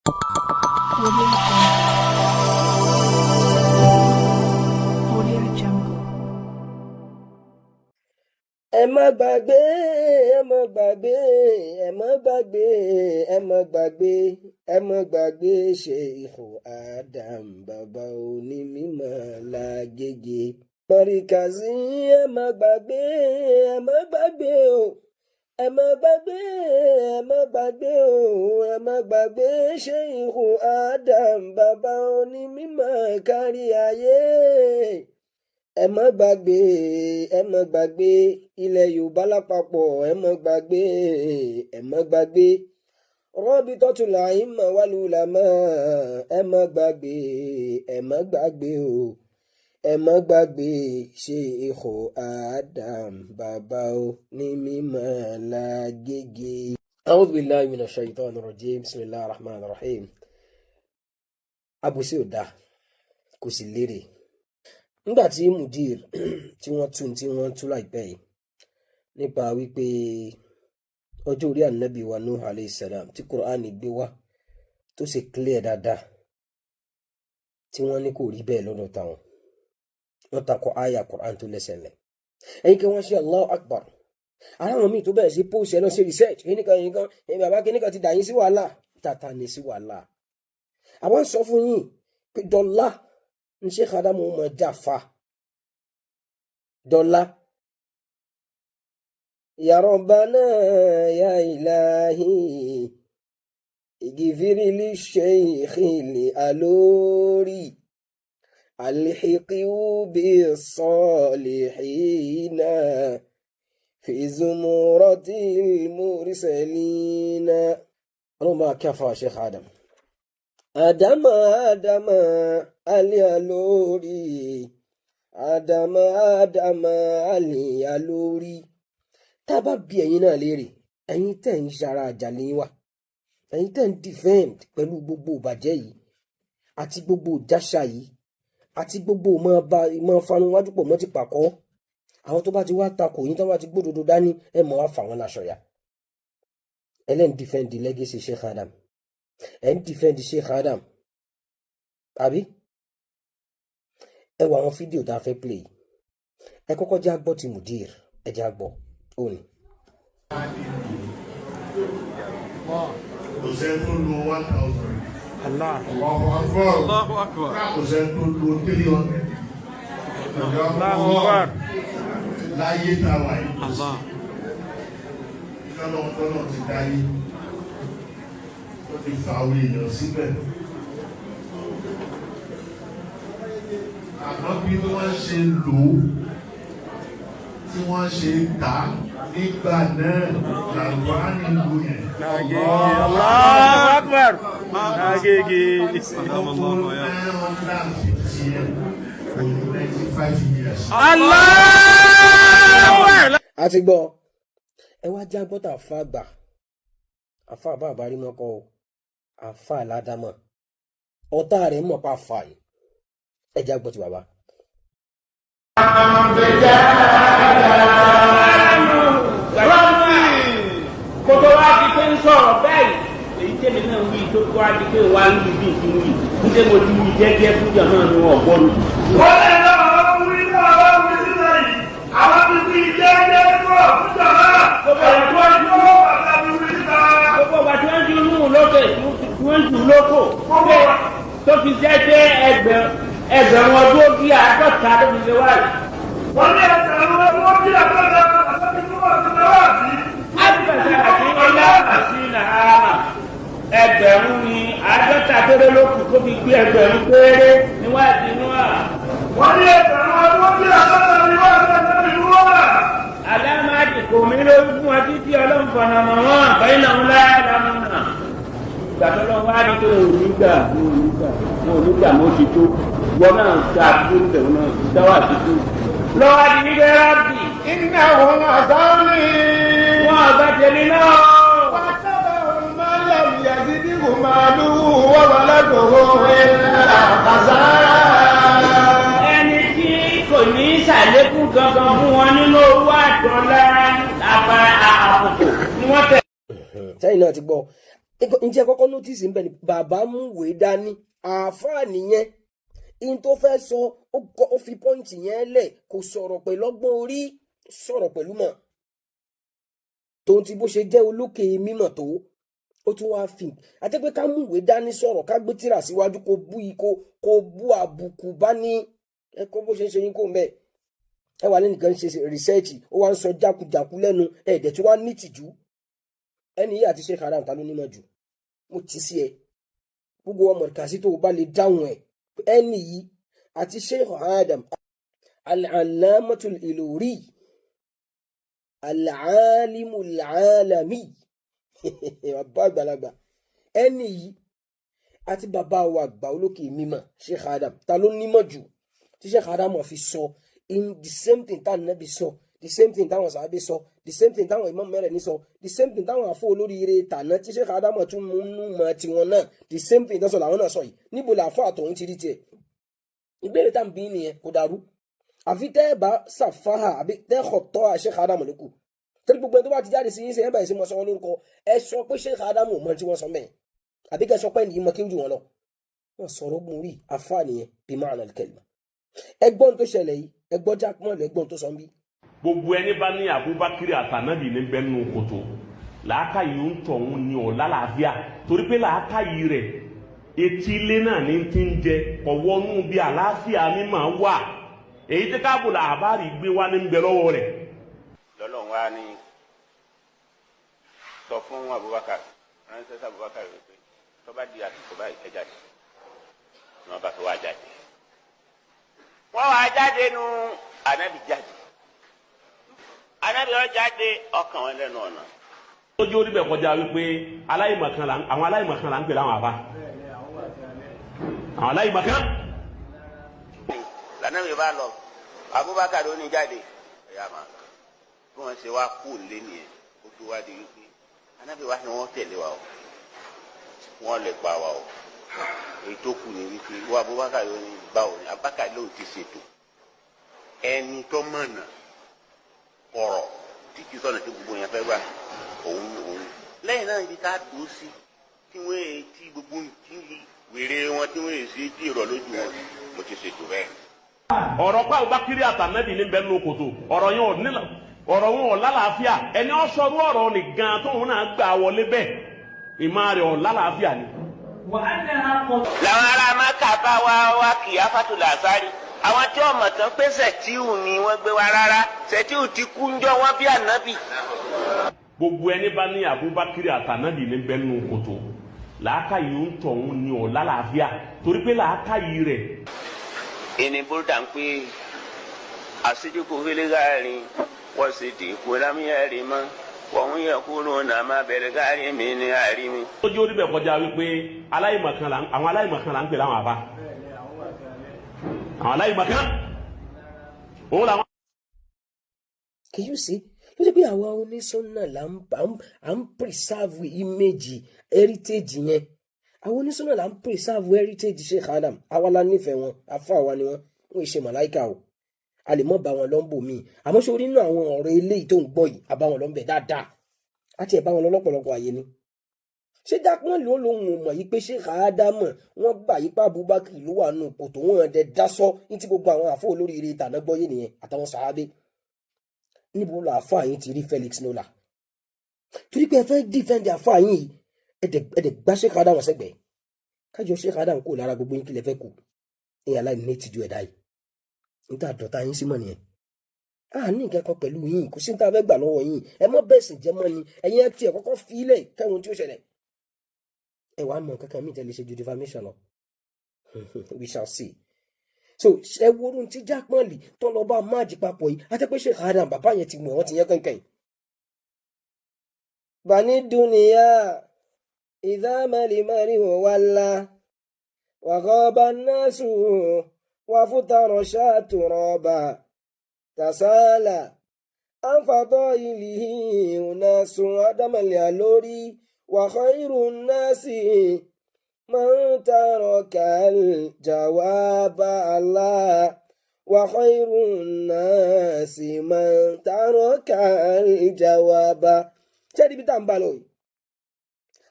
Audio Jungle. Audio Jungle. Ẹ má gbàgbé, ẹ má gbàgbé, ẹ má gbàgbé, ẹ má gbàgbé, ẹ má gbàgbé Sheikh Adam, bàbá onímọ̀ lágége. Mọ̀ríkàzí, ẹ má gbàgbé, ẹ má gbàgbé o, ẹ má gbàgbé, ẹ má gbàgbé o, ẹ má gbàgbé Sheikh Adam, bàbá onímọ̀ kárí ayé. Ẹ má gbàgbé, ẹ má gbàgbé, ilẹ̀ Yorùbá lápapọ̀, ẹ má gbàgbé, ẹ má gbàgbé Rabitatul Aimma wal Ulama. Ẹ má gbàgbé, ẹ má gbàgbé o, ẹ má gbàgbé Sheikh Adam, bàbá onímọ̀ lágége. A'udhu billahi minash shaitanir rajim. Bismillahir rahmanir rahim. Àbòsí ò dáa, kò sì lérè. Nígbà tí mudir tí wọ́n tún láìpẹ́ yìí nípa wípé ọjọ́ orí ànábì wa Nuh alayhi salam tí Qur'an gbé wá tó sì clear dáadáa, tí wọ́n ní kò rí bẹ́ẹ̀ lọ́dọ̀ táwọn, wọ́n takò àyà Qur'an tó lẹ́sẹ̀ lẹ̀. Ẹ̀yin kí wọ́n ṣe Allahu Akbar. Ara àwọn míì tó bẹ̀rẹ̀ sí post ẹ̀ lọ ṣe research kíníkan yìí kan, ẹ̀yin bàbá kíníkan ti dà yín sí wàhálà, tàtà ní sí wàhálà. Àwọn sọ fún yín pé dọ́là ń ṣe Ádámù mọ̀ jáfa dọ́là. Ya Rabbana ya Ilahi igfiri li shaykhil alori alhiqiu bis-salihina fi zumuratil mursalina. Ọlọ́run bá kí àfọwọ́ Sheikh Adam. Àdámà, Àdámà alẹ́ lórí, Àdámà, Àdámà alẹ́ lórí. Tá a bá bi ẹ̀yin náà léèrè, ẹ̀yin tẹ̀ ń ṣara àjàlẹ̀ wa, ẹ̀yin tẹ̀ ń defend pẹ̀lú gbogbo ìbàjẹ́ yìí àti gbogbo ìjáṣà yìí àti gbogbo ìmọ̀ fanu wájú pọ̀ mọ́ ti pàkọ́, àwọn tó bá ti wá takò yín, tó bá ti gbódodo dání, ẹ mọ̀ wá fà wọ́n láṣọ ya. Ẹlẹ́n defend the legacy Sheikh Adam, ẹ̀ ń defend Sheikh Adam, àbí? Ẹ wo àwọn fídíò tá a fẹ́ play. Ẹ kọ́kọ́ jẹ́ àgbọ̀ ti mudir, ẹ jẹ́ àgbọ̀ ó ní. Kò sẹ́ni tó lo 1,000. Allah. Allahu Akbar. Allahu Akbar. Kò sẹ́ni tó lo 300. Allahu Akbar. Láyé táwa yìí. Allah. Kọ́lọ̀ kọ́lọ̀ ti dáyé. Ó ti fa àwọn èèyàn síbẹ̀. Àmọ́ bí wọ́n ṣe lò ó, tí wọ́n ṣe tà á nígbà náà làwọn á nílùú yẹn. Agége. Allahu Akbar. Agége. Ó tó 950 years, for 95 years. Allahu Akbar. A ti gbọ́. Ẹ wá já gbọ́tà àfa àgbà, àfa àbá àbárí mọ́kọ́ o, àfa àládámọ̀, ọ̀tá rẹ̀ mọ̀ pa àfa yìí. Ẹ já gbọ́ ti bàbá. Kótó wá di pé ń sọ̀rọ̀ bẹ́ẹ̀, èyí tẹ́mi náà ń wí tó tó wá di pé wá ń wí bí ìdí wí ní tẹ́ mo ti wí jẹ́jẹ́ fún jàmọ́ ni wọ́n gbọ́ ni. Wọ́n lè lọ àwọn wí ní àwọn wí sílẹ̀ yìí, àwọn ti fi jẹ́jẹ́ kúrò fún jàmá. Ẹ̀kọ́ ìlú bàbá mi wí síta. Gbogbo wa tí wọ́n ti mú un lókè, tí wọ́n jù ú lóko tó fi jẹ́ pé ẹgbẹ̀rún ọdún ó bí 50 tó fi ṣe wáyé. Wọ́n ní 150 àti tó wà sí náà sí. Àbíkàtà àti ọlá àti nàámà ẹgbẹ̀rún ni 50 péré ló kù tó fi gbé 1,000 péré níwájú inú à. Wọ́n ní 150 ni wọ́n ti ṣe ìlú wà. Alámàdì kò mí lórí fún wa títí ọlọ́run fọ̀nà mọ̀ wọ́n bẹ́ẹ̀ náà ńlá lámúnà. Gbàtọ́ lọ wá ní pé òní gbà, òní gbà, òní gbà, mo ti tó. Wọ́n náà ta àdúgbò tẹ̀wọ́n náà dáwà ti tó. Lọ́wọ́ di wípé rábì. إنهم عصوني. Wọ́n ọ̀gá tèmi náà. واتبعوا ما لم يزده ماله وولده إلا خسارا. Ẹni tí kò ní ṣàlékún kankan fún wọn nínú owó àtọ́lá àbá àkókò ni wọ́n tẹ̀. Sẹ́yìn náà ti gbọ́. Ǹjẹ́ kọ́kọ́ notice ń bẹ̀ ni bàbá mú ìwé dání, àáfàá nìyẹn. In tó fẹ́ sọ, ó fi point yẹn lẹ̀, kò sọ̀rọ̀ pẹ̀lú ọgbọ́n orí, sọ̀rọ̀ pẹ̀lú mọ̀. Tóun ti bó ṣe jẹ́ olókè mímọ̀ tó, ó tún wá fi àti pé ká mú ìwé dání sọ̀rọ̀, ká gbé tírà síwájú, kó bú ikó, kó bú àbùkù bá ní ẹ kó bó ṣe ń ṣe yín kó ń bẹ́ẹ̀. Ẹ wà lẹ́nìkan ṣe rìsẹ́ẹ̀tì, ó wá ń sọ jákujàku lẹ́nu ẹ̀ẹ́dẹ̀ tí wàá nítìjú. Ẹni yìí àti Sheikh Adam, ta ló nímọ̀ jù? Mo ti sí ẹ gbogbo ọmọ kàsí tó o bá lè dáhùn ẹ. Ẹni yìí àti Sheikh Adam al-Allamatul Ilori al-Alimul Alami, bàbá àgbàlagbà, ẹni yìí àti bàbá wa àgbà olókè mímọ̀ Sheikh Adam, ta ló nímọ̀ jù? Tí Sheikh Adam fi sọ in the same thing tá nàbì sọ, the same thing táwọn sàábé sọ, the same thing táwọn imam mẹ́rẹ̀ ní sọ, the same thing táwọn àfọ olóríire tàná tí Sheikh Adam tún mú nú mọ́ tiwọn náà, the same thing tọ́sọ̀ làwọn náà sọ yìí. Níbo làáfọ àtọ̀hún ti rí tiẹ̀? Ìbéèrè tá à ń bí nìyẹn, kò dàrú. Àfi tẹ́ ẹ bá ṣàfáhà àbí tẹ́ ẹ tọ́ Sheikh Adam lókù. Torí gbogbo ẹni tó bá ti jáde sí yín, sẹ́yìn báyìí sí mọ́ sọ wọn lórúkọ, ẹ sọ pé Sheikh Adam ò mọ tí wọ́n sọ mẹ́ẹ̀, àbí kẹ́ sọ pé nìyí mọ kí ó jù wọn lọ. Wọ́n sọ̀rọ̀ ogun rí afá nìyẹn bí ma'na al-kalima. Ẹgbọ́n tó ṣẹlẹ̀ yìí, ẹgbọ́n Jaqmal, ẹgbọ́n tó sọ ń bí. Gbogbo ẹni bá ní Abubakar àtànábì ní bẹ́ẹ̀ nù kòtò, làákàyè ń tọ̀hún ní ọ̀ lálàáfíà, torí pé làákàyè rẹ̀ etí ilé náà ní ti ń jẹ ọ̀wọ́nú bí àlàáfíà mímọ́ wà, èyí tí káàbùlà àbárì gbé wá ní bẹ lọ́wọ́ rẹ̀. Lọ́lọ́run wá ní sọ fún Abubakar, ránṣẹ́ sí Abubakar wípé tó bá di àsìkò báyìí, ẹ jáde. Ní wọ́n bá fi wá jáde, wọ́n wá jáde nu Ànábì jáde, Ànábì ó jáde, ọkàn wọn lẹ́nu ọ̀nà. Lójú orí bẹ̀ kọjá wípé aláìmọ̀kan là àwọn aláìmọ̀kan là ń pè láwọn àbá àwọn aláìmọ̀kan. Lànàbì bá lọ, Abubakar ó ní jáde, ẹ̀yà máa lọ. Bí wọ́n ṣe wá kú lé nìyẹn. Ó tó wá di wípé Ànábì wá ní wọ́n tẹ̀lé wa o, wọ́n lè pa wa o. Èyí tó kù ní wípé wọ́n Abubakar ó ní báwo ni Abubakar lóun ti ṣètò ẹni tó mọ̀nà ọ̀rọ̀ tí kì í sọ̀nà tí gbogbo yẹn fẹ́ gbà òun òun lẹ́yìn náà, ibi tá a dùn sí tí wọ́n èyí tí gbogbo tí wèrè wọn tí wọ́n èyí sí tí ìrọ̀ lójú wọn, mo ti ṣètò bẹ́ẹ̀. Ọ̀rọ̀ pa Abubakar àtànábì ní bẹ́ẹ̀ nù kòtò, ọ̀rọ̀ yẹn ò ní ọ̀rọ̀ wọn ò lálàáfíà. Ẹni ọ̀sọ̀rọ̀ ọ̀rọ̀ ni gan tóun náà gbà wọlé bẹ́ẹ̀, ìmọ̀ rẹ̀ ò lálàáfíà ni. Làwọn ará Maka bá wá wá kìí fàtúlà sáré, àwọn tí ọmọ tán pé Sẹtíù ni wọ́n gbé wa rárá, Sẹtíù ti kú ńjọ́ wọn bí Ànábì. Gbogbo ẹni bá ní Abubakar àtànábì ní bẹ́ẹ̀ nù kòtò, làákàyè ń tọ̀hún ní ò lálàáfíà, torí pé làákàyè rẹ̀. Ìní búrúdà ń pè àṣejúkú fílígàárì wọ́n sì dì kú lámúyẹ̀rì mọ́ wọ́n yẹ kúrò náà má bẹ̀rẹ̀ gáàrí mi ní àárí mi. Lójú orí bẹ̀ kọjá wípé aláìmọ̀kan là àwọn aláìmọ̀kan là ń pè láwọn àbá àwọn aláìmọ̀kan òun làwọn. Can you see? Ló jẹ́ pé àwa onísọ́nà là ń preserve image heritage yẹn. Àwọn onísọ́nà là ń preserve heritage Sheikh Adam. Àwa la nífẹ̀ẹ́ wọn, afọ àwa ni wọn, wọn ì ṣe màláìka o. A lè mọ́ bá wọn lọ́nbò míì, àmọ́ ṣé orí nínú àwọn ọ̀rọ̀ eléyìí tó ń gbọ́ yìí, a bá wọn lọ́nbẹ̀ dáadáa, á tiẹ̀ bá wọn lọ lọ́pọ̀lọpọ̀ àyè ni. Ṣé Jaqmal ló lóun ò mọ̀ yìí pé Sheikh Adam wọ́n gbà yí pé Abubakar ló wà nù kòtò, wọn dẹ dásọ ní tí gbogbo àwọn àfọ olóríire tàná gbọ́yé nìyẹn àtàwọn sàábé? Níbo lọ àfọ àyín ti rí Felix Nola? Torí pé ẹ fẹ́ defend àfọ àyín yìí, ẹ̀dẹ̀ gbá Sheikh Adam sẹ́gbẹ̀ẹ́, kájọ Sheikh Adam kò lára gbogbo yín. Kí lẹ fẹ́ kù ní aláìní ní tìjú ẹ̀dá yìí níta dọ̀tá yín sí mọ̀ nìyẹn. A ní nǹkan kan pẹ̀lú yín, kò sí ní tá a fẹ́ gbà lọ́wọ́ yín. Ẹ mọ́ bẹ́ẹ̀ sì jẹ́ mọ́ ni ẹ̀yin ẹ tiẹ̀ kọ́kọ́ fi ilẹ̀ kẹ́hun tí ó ṣẹlẹ̀. Ẹ wàá mọ nǹkan kan mí tẹ́lẹ̀ ṣe ju defamation lọ. We shall see. So ẹ worun tí Jaqmal tó lọ bá máàjì papọ̀ yìí àti pé Sheikh Adam bàbá yẹn ti mọ̀ wọ́n ti yẹn kankan yìí. Bani dunia ìdámẹ́lìmẹ́rì wàlá wàgọ́bà násù wàfútàrọ̀ ṣàtúrọ̀bà tàṣálà ànfàtọ́ ìlìhí unasun ádámàlẹ̀ àlórí wàhálà násì man taraka al-jawaba Allah wa khayrun nasi man taraka al-jawaba. Ṣé ibi tá à ń bá lọ yìí?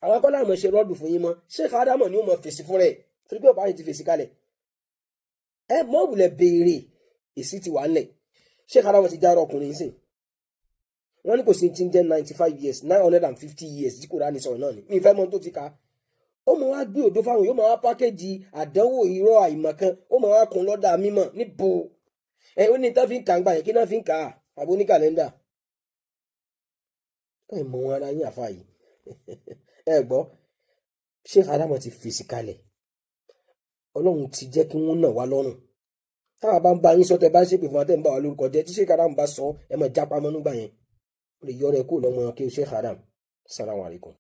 Àwọn akọ́lá àmọ̀ ṣe rọ́ọ̀dù fún yín mọ́. Sheikh Adamu ni ó mọ fèsì fún rẹ̀ torí pé ọ̀pá yìí ti fèsì kalẹ̀. Ẹ mọ̀ wulẹ̀ béèrè, èsì ti wà ńlẹ̀. Sheikh Adamu ti járọ ọkùnrin sìn. Wọ́n ní kò sí ti ń jẹ́ 95 years, 950 years tí Kùránì sọ̀rọ̀ náà ni. Mi ìfẹ́ mọ́ tó ti ka. Ó mọ̀ wá gbé òdo fáwọn, yóò mọ̀ wá pákéjì àdánwò irọ́ àìmọ̀kan, ó mọ̀ wá kún lọ́dà mímọ̀ níbo. Ẹ ó ní tá fi ń kà ń gbà yẹn, kí náà fi ń kà á àbó ní kàlẹ́ndà. Ẹ mọ̀ wọn ara yín àfa yìí. Ẹ gbọ́, Sheikh Adamu ti fèsì kalẹ̀. Ọlọ́run ti jẹ́ kí wọ́n nà wá lọ́rùn. Táwa bá ń bá yín sọ, tẹ bá ń ṣépè fún wa, tẹ́ ń bá wa lórúkọ jẹ́, tí Sheikh Adamu bá sọ, ẹ mọ̀ jápá mọ́nú gbà yẹn. Ó lè yọrọ ẹ kúrò lọ́mọ kí o Sheikh Adam. Salamu alaykum.